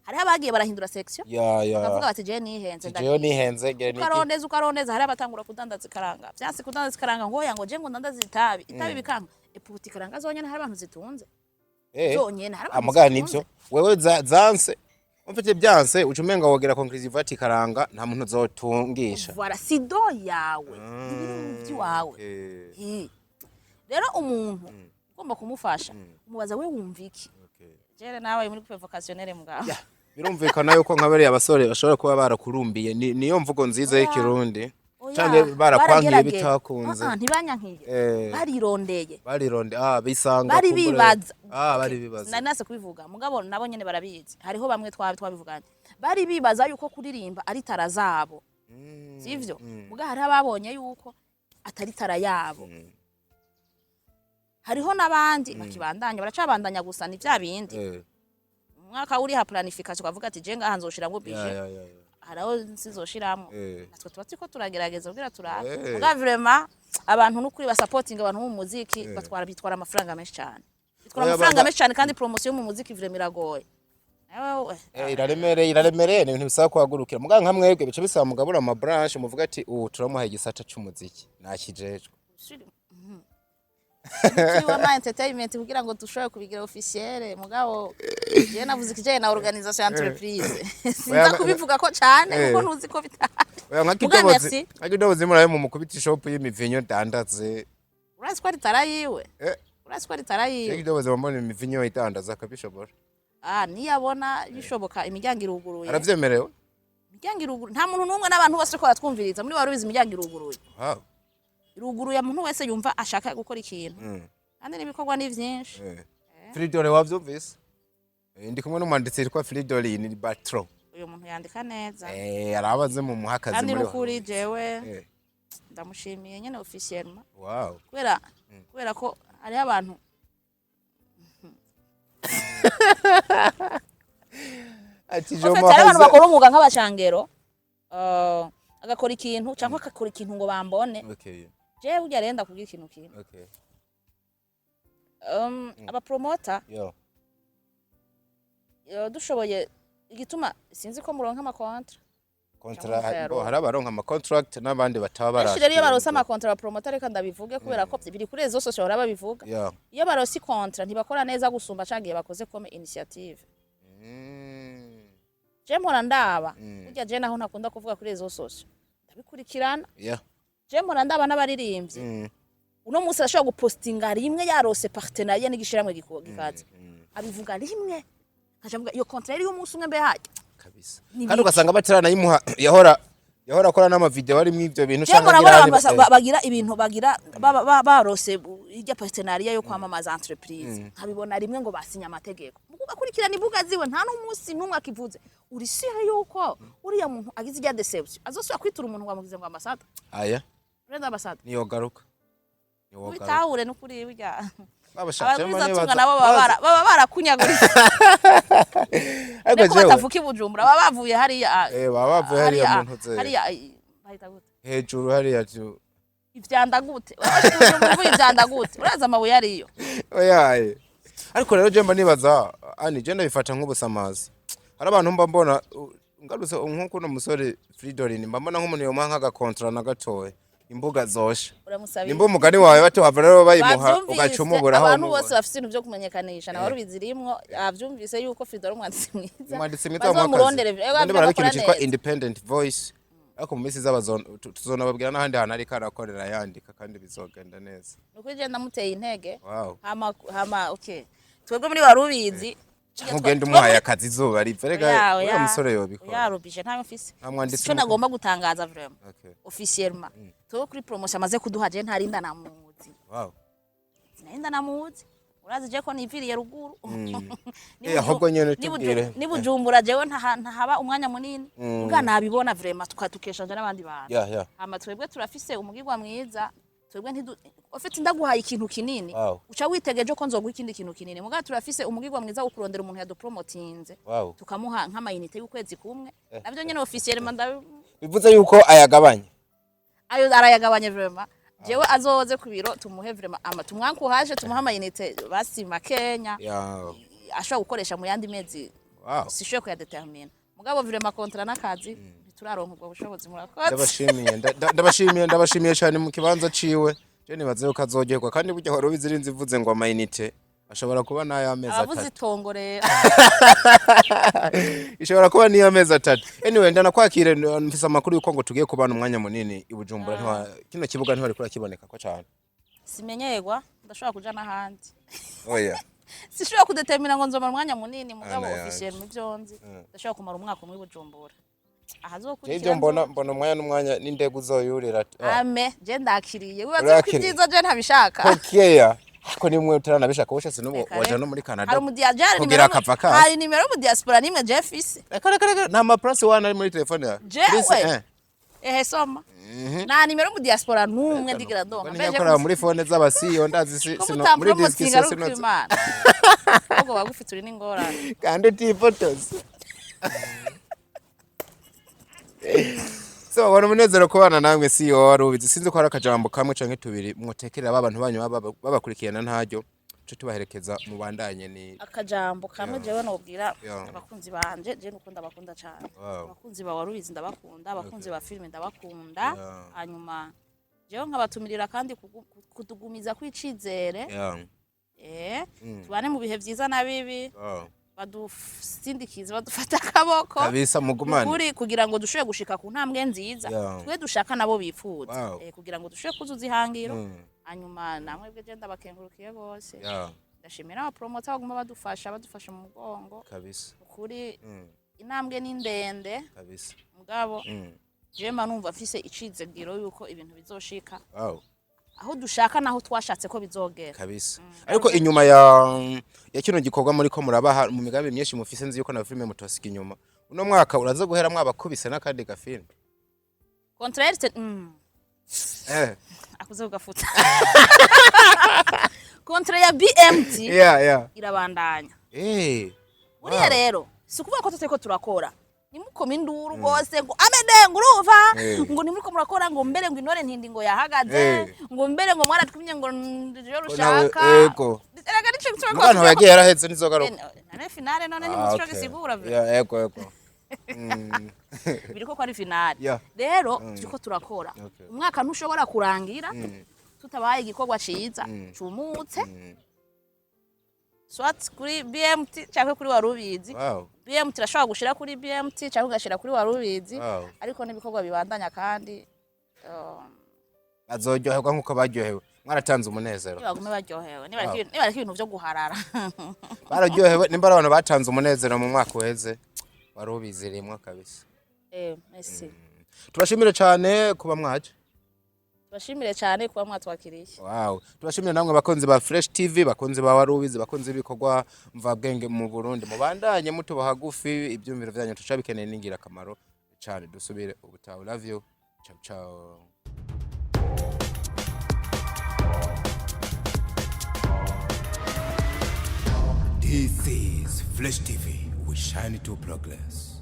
Hariho abagiye barahindura section, bakavuga bati je nihenze. Jewe nihenze ngere niki. Ukarondeza, ukarondeza, hariho abatangura kudandaza ikaranga, vyanse kudandaza ikaranga, ngo oya, ngo je ngo ndandaza itabi, itabi bikanga, eputi ikaranga zonyene hari abantu zitunze. Zonyene hari abantu Amuga zitunze. nivyo wewe zanse umfite byanse, uca umenga wogira conclusive ati karanga nta muntu uzotungisha. Voilà, si don yawe ibiri mu by'iwawe. Rero umuntu ugomba kumufasha umubaza we wumva iki. Jere nawe muri groupe vocationnelle mugabo. Birumvikana yuko nka bariya basore bashobora kuba barakurumbiye, niyo mvugo nziza y'ikirundi. Oya, Canke barakwankiye baragerageza. bitakunze. Ah, ah, ntibanyankiye. Barirondeye. Barironde, ah, bisanga Bari bibaza. Ah, bari bibaza. Nari nase kubivuga, mugabo nabo nyene barabizi, hariho bamwe twabivuganye bari bibaza yuko kuririmba ari talent zabo, sivyo? Muga hariho ababonye yuko atari talent yabo. Hariho n'abandi bakibandanya, baracabandanya, gusa ni vya bindi umwaka uriha planification, ukavuga ati je ngaha nzoshiramwo budget, hariho nsizoshiramwo. Natwe tuba turiko turagerageza kugira turabe. Muga vraiment abantu n'ukuri basapotinga abantu mu muziki batwara, bitwara amafaranga menshi cyane, bitwara Oya, amafaranga menshi cyane, kandi promotion mu muziki vraiment iragoye. Ewe, Iraremereye, iraremereye, ni ibintu bisaba kuhagurukira. Muga nka mwebwe bica bisaba mugabura ama branche, muvuga ati ubu turamuhaye igisata c'umuziki nakijejwe. Turi wa entertainment kugira ngo dushobore kubigira officiel, mugabo je navuze ikijanye na organisation entreprise, sinza kubivuga ko cyane kuko ntuzi ko bitari. Oya, nka Muga kidobozi, merci. nka kidobozi murabe mu mukubita ishop y'imivinyo ndandaze. Urazi ko ari talent yiwe. Urazi ko ari talent yiwe. Kidobozi bambona imivinyo idandaza akabishobora. Ah, niyabona bishoboka, imiryango iruguruye. Aravyemerewe. Imiryango iruguruye, nta muntu n'umwe n'abantu bose ko baratwumviriza muri wari ubizi, imiryango iruguruye. Wow. Iruguruye muntu wese yumva ashaka gukora ikintu, kandi n'ibikorwa ni vyinshi. Fridore, wavyumvise? Ndi kumwe n'umwanditsi yitwa Fridolin Batro. Uyu muntu yandika neza. Arabaze mu muhakazi Kandi muri n'ukuri jewe ndamushimiye nyene officiellement, kubera ko hariho abantu Ati En je fait, hariho abantu bakora umwuga nk'abacangero, agakora ikintu cyangwa akakora ikintu ngo bambone. Jewe burya rero ndakubwira ikintu kimwe. Abapromota, dushoboye, igituma sinzi ko muronka ama contrats. Contrat. Cyangwa Bo, hari abaronka ama contract n'abandi bataba. Benshi rero iyo baronse ama contrats, abapromota, reka ndabivuge kubera ko biri kuri réseaux sociaux bahora babivuga, iyo baronse contrat ntibakora neza gusumba ca gihe bakoze comme initiative. Je mpora ndaba, burya je naho ntakunda kuvuga kuri réseaux sociaux ndabikurikirana. Je mpora ndaba n'abaririmbyi, uno munsi arashobora gupostinga rimwe yarose partenariat n'igishirahamwe gikaze, abivuga rimwe, nkaca mvuga iyo contrat yari y'umunsi umwe, mbe hajya Kabisa. Ni Kandi biki? ugasanga bataranayimuha, yahora akora n'ama video arimwo ivyo bintu. Je mpora mbona abantu bagira ibintu, bagira barose irya partenariat yo kwamamaza entreprise, nkabibona rimwe ngo basinye amategeko, ugakurikirana imbuga ziwe nta n'umunsi n'umwe akivuze. Uri sûr yuko uriya muntu agize irya déception azosubira kwitura umuntu ngo amugize ngo ambassadeur, Aya. brand ambassador? Niyogaruka. Niwogaruka. Ubitahure n'ukuri burya Babashatse. Abagwizatunga nabo baba barakunyaguritse. Ariko Niko jewe batavuka i Bujumbura, baba bavuye hariya. Baba bavuye hariya mu ntuze. Hariya bahita gute? Hejuru hariya Ivyanda gute? Bujumbura uvuye ivyanda gute? Uraza amabuye ariyo. Oyaye, ariko rero je mba nibaza ani, je ndabifata nk'ubusamazi. Hari abantu mba mbona, ngarutse nk'uko uno musore Fridolin, mba mbona nk'umuntu yomuha nk'aga contrat na gatoya, imbuga zosha. Uramusabira. Nimba umugani wawe batohava rero bayimuha Bavyumvise, ugaca umubura aho. Abantu bose bafite ibintu byo kumenyekanisha nawe rubizirimwo, avyumvise yuko Frido ari umwanditsi mwiza. Umwanditsi mwiza wamuha akazi. Bazomurondere. Ubundi baraba ikintu Akora cyitwa neza. independent voice, ariko mu minsi iza tuzonababwira n'ahandi hantu ariko arakorera yandika, kandi bizogenda neza. Nukuri je ndamuteye intege. Hama okay, twebwe muri warubizi Ugenda umuhaye akazi izuba riva rega. Oya, Uriya oya. musore yobikora. Oya, rubije ntayo mfise. Nta mwanditsi Ico mukuru. nagomba gutangaza vraiment, officiellement, twebwe kuri promotion amaze kuduha, je ntarinda namuzi. Sinarinda namuzi. Urazi je ko niviriye ruguru. Ahubwo nyene tubwire. Ni Bujumbura jewe ntahaba umwanya munini, ubwa nabibona vraiment tukeshanja n'abandi bantu. Hama twebwe turafise umugirwa mwiza, twebwe ntidu ufite ndaguhaye ikintu kinini, uca witegeje ko nzoguha ikindi kintu kinini. Mugabo turafise umugirwa mwiza wo kurondera umuntu yadupromotinze, tukamuha nk'ama unités y'ukwezi kumwe, navyo nyene officiellement Bivuze yuko ayagabanya. Ayo arayagabanye vraiment. Jewe azoze ku biro tumuhe vraiment ama tumwankuhaje, tumuhe ama unités basi makenya ashobora gukoresha mu yandi mezi. Sishoboye kuyadetermina, mugabo vraiment contrat n'akazi ntituraronka ubwo bushobozi. Murakoze. Ndabashimiye, ndabashimiye, ndabashimiye cyane mu kibanza ciwe. Je nibaze yuko azoryoherwa, kandi burya wari ubizi irinze ivuze ngo ama unités ashobora kuba n'ay'amezi Abavuze 3. itongo rero. Ishobora kuba niyo amezi 3. Anyway, ndanakwakire, mfise amakuru yuko ngo tugiye kubana umwanya munini i Bujumbura. Kino kibuga ntiwari kurakiboneka ko cyane. Simenyerwa, ndashobora kuja n'ahandi. Oya. Sishobora kudetermina ngo nzomara umwanya munini, mugabo Ana yanje. officiel mu byo nzi, ndashobora kumara umwaka umwe i Bujumbura. Je Ahazokurikira ibyo mbona, mbona umwanya n'umwanya n'indege uzoyurira. Ame je ndakiriye, wibaza ko Urakiriye. ibyiza je ntabishaka. Pokea, ariko nimwe utaranabishaka ushatse n'ubu Reka waja reka. no muri Canada Hari umudiajari kugira akava kasi. Hari nimero mu diaspora nimwe je fise. Reka reka reka, nta ma plus one ari muri telefone yawe? Jewe? Plus, Ehe, soma, nta nimero mu diaspora numwe ndigira ndonka. Ubwo ninyakora muri phone z'abasiyo ndazi si Ko sino muri disk mutampromotinga ari sino ukwimana, ahubwo bagufite uri n'ingorane. Kandi utifotoza. So wari umunezero kubana namwe, si yo wari ubizi. Sinzi ko hari akajambo kamwe canke tubiri mwotekerera ba bantu banyu babakurikirana ntaryo co tubaherekeza mubandanye ni. Akajambo kamwe jewe nobwira abakunzi banje, je nuko ndabakunda cane. Abakunzi ba Warubizi ndabakunda, abakunzi ba filime ndabakunda. Hanyuma jewe nkabatumirira kandi kutugumiza kwicizere, tubane mu bihe vyiza na bibi, badusindikize, badufate akaboko. Kabisa, mugumane. Ukuri kugira ngo dushobore gushika ku ntambwe nziza twe dushaka nabo bifuza, kugira ngo dushobore kuzuza ihangiro. Hanyuma namwe bwe je ndabakengurukiye rwose. Ndashimira abapromota baguma badufasha mu mugongo. Ukuri intambwe ni ndende, mugabo jewe mba numva mfise icizegiro yuko ibintu bizoshika. Aho dushaka naho twashatse ko bizogera. Kabisa. Ariko inyuma ya kino gikorwa muri ko murabaha mu migambi myinshi mufise, nzi yuko na filime mutosiga inyuma. Uno mwaka uraza guhera mwabakubise n'akandi gafilme. Contraire. Akuze kugafuta. Contrat ya BMT irabandanya. Buriya rero si ukuvuga ko tutariko turakora. Nimukome induru rwose ngo amede, ngo urumva ngo ntimuriko murakora, ngo mbere ngo intore ntindi ngo yahagaze, ngo mbere ngo mwaratwimye, ngo njo Ko nawe rushaka. Erega nico gituma ko Mugabo yagiye yaraheze, nizogaruka. None finale, none Ah, nimuco gisigura Yeah, ego. Biriko ko ari finale. Rero turiko turakora. Umwaka ntushobora kurangira tutabaye igikorwa ciza cumutse, soit kuri BMT cyangwa kuri Warubizi. BMT irashobora gushira kuri BMT cyangwa ugashira kuri Warubizi. Ariko n'ibikorwa bibandanya kandi Bazoryoherwa nkuko baryohewe, mwaratanze umunezero. Nibagume baryohewe, nibareka ibintu vyo guharara. Bararyohewe. Nimba ari abantu batanze umunezero mu mwaka uheze, wari ubizi rimwe kabisa. Merci. Tubashimire cyane kuba mwaje. Tubashimire cyane kuba mwatwakiriye. Wow. Tubashimire namwe bakunzi ba Fresh TV, bakunzi ba Warubizi, bakunzi b'ibikorwa mvabwenge mu Burundi. Mubandanye mutuba hagufi, ibyumviro byanyu tucabikeneye n'ingirakamaro cyane. Dusubire ubutaha. Love you. Ciao ciao. This is Fresh TV. We shine to progress.